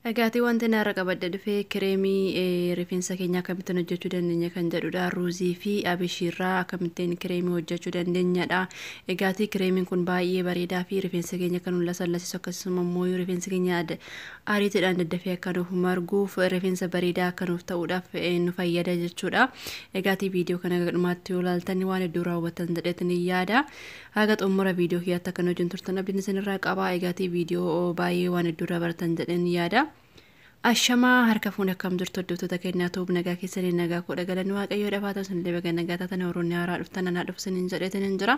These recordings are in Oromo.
Dhugaatii wanti narra qabadde dhufee kireemii rifeensa keenya akkamittiin hojjechuu dandeenya kan jedhudha. Ruuzii fi abishiirraa akkamittiin kireemii hojjechuu dandeenyadha. Dhugaatii kireemiin kun baay'ee bareedaa fi rifeensa keenya kan nu lasallasiisu, akkasuma immoo rifeensa keenya ariitiidhaan daddafee akka nuuf marguuf, rifeensa bareedaa akka nuuf ta'uudhaaf nu fayyada jechuudha. Dhugaatii viidiyoo kana dhumaatti yoo ilaaltan waan hedduu raawwatan jedheetin yaada. Haga xumura viidiyoo kiyyaatti akka nu wajjin turtan abdiin isinirraa qaba. Dhugaatii viidiyoo baay'ee waan hedduu irraa baratan jedheen yaada. Ashamaa, harka fuun, akkam jirtu hordoftoota keenyaa? Tuub nagaa keessanii? Nagaa koo galanni Waaqayyoo dha. Faata isin baga nagaa taatan. Warroonni haaraa dhuftan anaa dhufu isiniin jedheetin hin jira.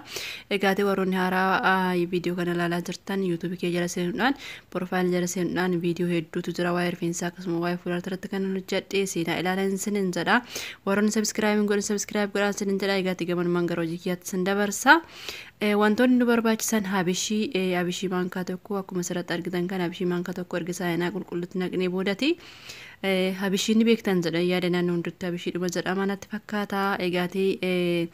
Egaatee warroonni haaraa viidiyoo kana ilaalaa jirtan, yuutuubii kee jala seenuudhaan, profile jala seenuudhaan viidiyoo hedduutu jira. Waa'ee rifeensaa akkasuma waa'ee fuulaa irratti kan hojjedhe seenaa ilaalan isiniin jedha. Warroonni subscribe hin godhin subscribe godhaan isiniin jedha. Egaatee gamanumaan gara hojii kiyyaatti isin dabarsa. Wantoonni nu barbaachisan habishii maankaa 1, akkuma asirratti argitan kan habishii maankaa 1 erga saayinaa qulqulluutti naqnee boodati. Habishii ni beektan jedha yaada, naannoo hundatti habishiidhuma jedhama natti fakkaata. Egaatii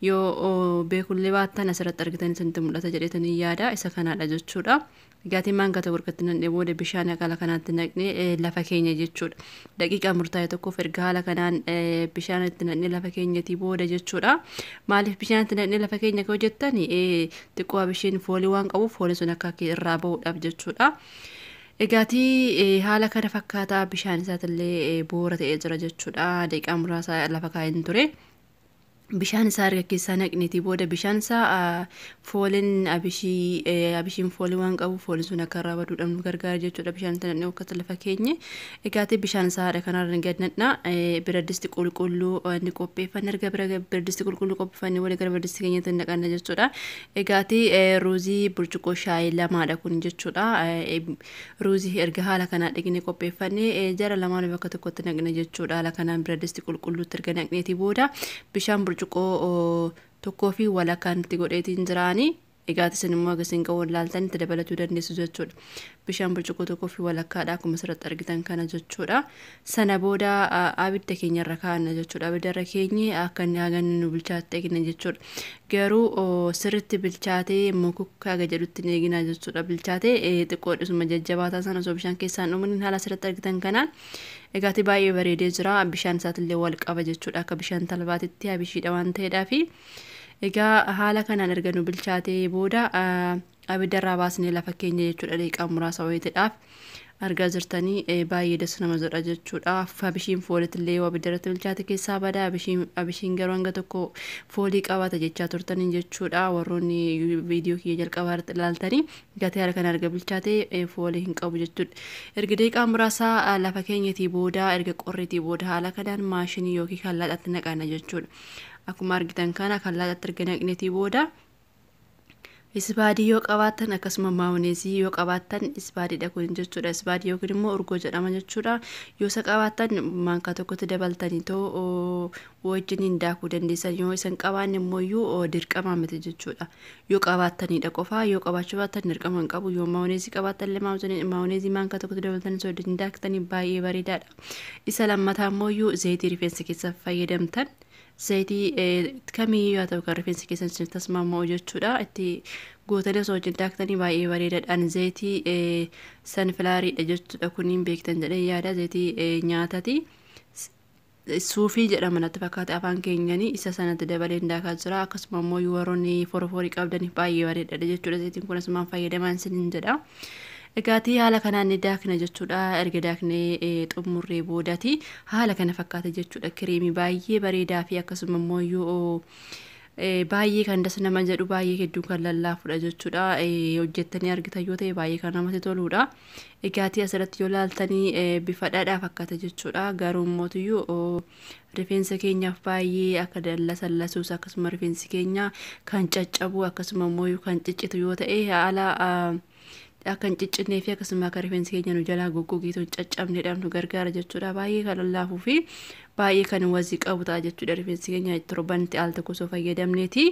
yoo beekullee baattan asirratti argitan isinitti mul'ata jedheetanii yaada, isa kanaadha jechuudha. Egaatii maankaa 1 ergatti naqnee booda bishaan haala kanaatti naqnee lafa keenya jechuudha. Daqiiqaa murtaa'e tokkoof erga haala kanaan bishaan itti naqnee lafa keenyatii booda jechuudha. Maaliif bishaan itti naqnee lafa keenya kan hojjettan? Xiqqoo habishiin foolii waan qabuuf fooliin sun akka irraa bahuudhaaf jechuudha. Egaatii haala kana fakkaataa bishaan isaatillee boora ta'ee jira jechuudha. Daqiiqaa muraasa lafa kaa'een ture. Bishaan isaa erga keessaa naqneetii booda bishaan isaa fooliin abishii, abishiin foolii waan qabu fooliin sun akka irraa baduudhaaf nu gargaara jechuudha. Bishaan itti naqnee akka lafa keenye. Egaatii bishaan isaa haadha kanarra gad naqna. Biraddisti qulqulluu ni qopheeffanna. Erga biraddisti qulqulluu qopheeffanne booda gara biraddisti keenyatti naqanna jechuudha. Egaatii ruuzii burcuqqoo shaayii lamaadha kun jechuudha. Ruuzii erga haala kanaa dhiqnee qopheeffanne jara lamaan bakka tokkotti naqna jechuudha. Haala kanaan biraddisti qulqulluutti erga naqneetii booda bishaan burcuqqoo tokkoo fi walakkaan itti godheetiin jiraanii. Egaa isin immoo agasiin qabu ilaaltan itti dabalatuu dandeessu jechuudha. Bishaan burcuqqoo tokkoo fi walakkaadha akkuma asirratti argitan kana jechuudha. Sana booda abidda keenya irra kaa'anna jechuudha. Abidda irra keenye akka inni haga nu bilchaate eegna jechuudha. Garuu sirriitti bilchaatee mukukkaa haga jedhutti hin eegina jechuudha. Bilchaatee xiqqoodhuma jajjabaataa sana osoo bishaan keessaan dhumin haala asirratti argitan kanaan egaati baay'ee bareedee jira. Bishaan isaatillee wal qaba jechuudha. Akka bishaan talbaatitti abishiidha waan ta'eedhaafi. Egaa haala kanaan erga nu bilchaatee booda abiddarraa baasnee lafa keenya jechuudha, daqiiqaa muraasa wayitiidhaaf. Argaa jirtanii, baay'ee das nama jedha jechuudha. Abishiin foolitillee yoo abiddarratti bilchaate keessaa bada. Abishiin garuu hanga tokko foolii qabaata jechaa turtanii jechuudha. Warroonni viidiyoo kiyya jalqabaa irratti ilaaltanii, gatii haala kanaan erga bilchaate foolii hin qabu jechuudha. Erga daqiiqaa muraasa lafa keenyatii booda, erga qorriitii booda, haala kanaan maashinii yookiin kallaadhaatti naqana jechuudha. Akkuma argitan kana kallaadhaatti erga naqneetii booda isbaadii yoo qabaattan akkasuma maayoneezii yoo qabaattan, isbaadiidha kun jechuudha. Isbaadii yookiin immoo urgoo jedhama jechuudha. Yoo isa qabaattan maankaa tokkotti dabaltanii too wajjiniin daakuu dandeessan. Yoo isan qabaanne immoo dirqama miti jechuudha. Yoo qabaattanidha qofaa, yoo qabaachuu baattan dirqama hin qabu. Yoo maayoneezii qabaattan illee maayoneezii maankaa tokkotti dabaltanii osoo daaktanii baay'ee bareedaadha. Isa lammataa immoo zayitii rifeensa keessa fayyadamtan, zayitii kamiyyuu haa ta'u kan rifeensi keessan isin tasmaama'u jechuudha. Itti gootanii osoo wajjin daaktanii baay'ee bareedaadhaan. Zayitii sunfloweriidha jechuudha kuniin, beektan jedhee yaada, zayitii nyaatati. Suufii jedhama natti fakkaate afaan keenyanii, isa sanatti dabaleen daakaa jira. Akkasuma immoo warroonni forforii qabdaniif baay'ee bareedaadha jechuudha. Zayitiin kun asumaan fayyadamaan isiniin jedha. Egaatii haala kanaan ni daakna jechuudha. Erga daaknee xumurree boodati haala kana fakkaata jechuudha. Kireemii baay'ee bareedaa fi akkasuma immoo baay'ee kan das nama jedhu, baay'ee hedduu kan lallaafudha jechuudha. Hojjettanii argitan yoo ta'e baay'ee kan namatti toludha. Egaatii asirratti yoo ilaaltanii bifa dhadhaa fakkaata jechuudha. Garuu immoo rifeensa keenyaaf baay'ee akka lasallasuus, akkasuma rifeensi keenya kan caccabu akkasuma immoo kan ciccitu yoo ta'e haala akka hin ciccinnee fi akkasuma akka rifeensi keenya nu jalaa goggogeetu hin caccabneedhaaf nu gargaara jechuudha. Baay'ee kan lallaafuu fi baay'ee kan wazii qabu ta'a jechuudha. Rifeensi keenya torbanitti al tokko osoo fayyadamneeti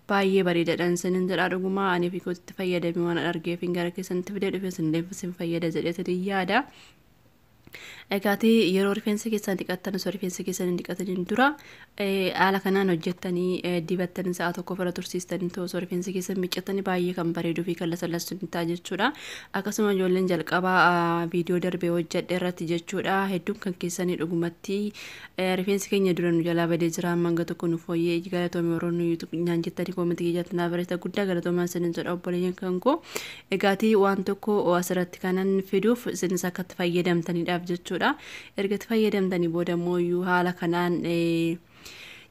baay'ee bareedaadhaan isinin jedha. Dhugumaa ani fi kootitti fayyadamee waan argeef gara keessanitti fidee dhufe, isin fayyada jedheetin yaada. Egaati yeroo rifeensa keessan dhiqattan, osoo rifeensa keessan hin dhiqataniin dura haala kanaan hojjettanii dibattanii sa'a tokko ofirra tursiistanii osoo rifeensa keessan miiccatanii baay'ee kan bareeduu fi kan lasallassu ni ta'a jechuudha. Akkasuma ijoolleen jalqabaa viidiyoo darbee hojjedhe irratti jechuudha. Hedduun kan keessanii dhugumatti rifeensi keenya dura nu jalaa badee jira, hanga tokko nu fooyyee, galatoomii warroonni naan jettanii koomentii keessatti naa barreessa, guddaa galatoomaa isinin jedha, obboleeyyan kan koo. Egaatii waan tokko asirratti kanan fiduuf isinis akka itti fayyadamtaniidhaaf jechuudha. Erga itti fayyadamtanii booda immoo haala kanaan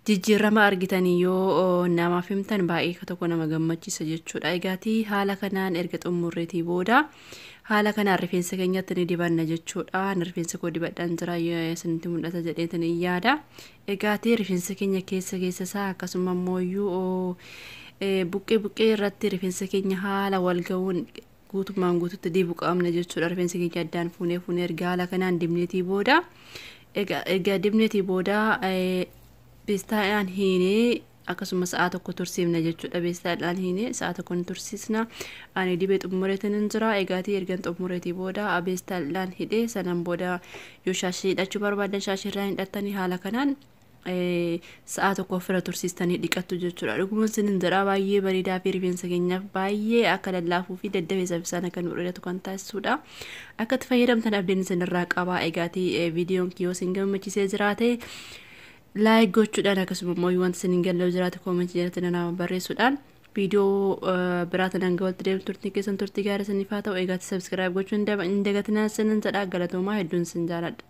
jijjiirama argitanii yoo namaaf himtan baay'ee tokko nama gammachiisa jechuudha. Egaatii haala kanaan erga xumurreetii booda haala kanaan rifeensa keenyatti ni dibanna jechuudha. Rifeensa koo dibadhaan jira, isinitti mul'ata jedheetin yaada. Egaatii rifeensa keenya keessa keessa isaa, akkasuma immoo buqqee buqqee irratti rifeensa keenya haala wal ga'uun guutummaan guututti dibuu qabna jechuudha. Rifeensa keenya addaan fuunee fuunee erga haala kanaan dibneetii booda, erga dibneetii booda beestaadhaan hiinee akkasuma sa'a tokko tursiifna jechuudha. Beestaadhaan hiinee sa'a tokko ni tursiisna. Ani dibee xumureetiin hin jira. Egaatii ergan xumureetii booda beestaadhaan hidhee, sanaan booda yoo shaashii hidhachuu barbaadan shaashii irraa hidhattanii haala kanaan sa'a tokko ofirra tursiistanii dhiqattu jechuudha. Dhugumaan sinin jedha, baay'ee bareedaa fi rifeensa keenyaaf baay'ee akka lallaafuu fi daddafee saffisaan akka nu dheeratu kan taasisudha. Akka itti fayyadamtan abdiin isinirraa qaba. Egaatii viidiyoon kiyyoo isin gammachiisee jiraate like gochuudhaan, akkasuma immoo wanta isin hin galle jiraate koomentii jalatti nama barreessuudhaan, viidiyoo biraatiin hanga walitti deemtu turtii keessan turtii gaarii isiniif haa ta'u. Egaatti subscribe gochuun hin dagatinaa isinin jedha. Galatoomaa, hedduun isin jaaladha.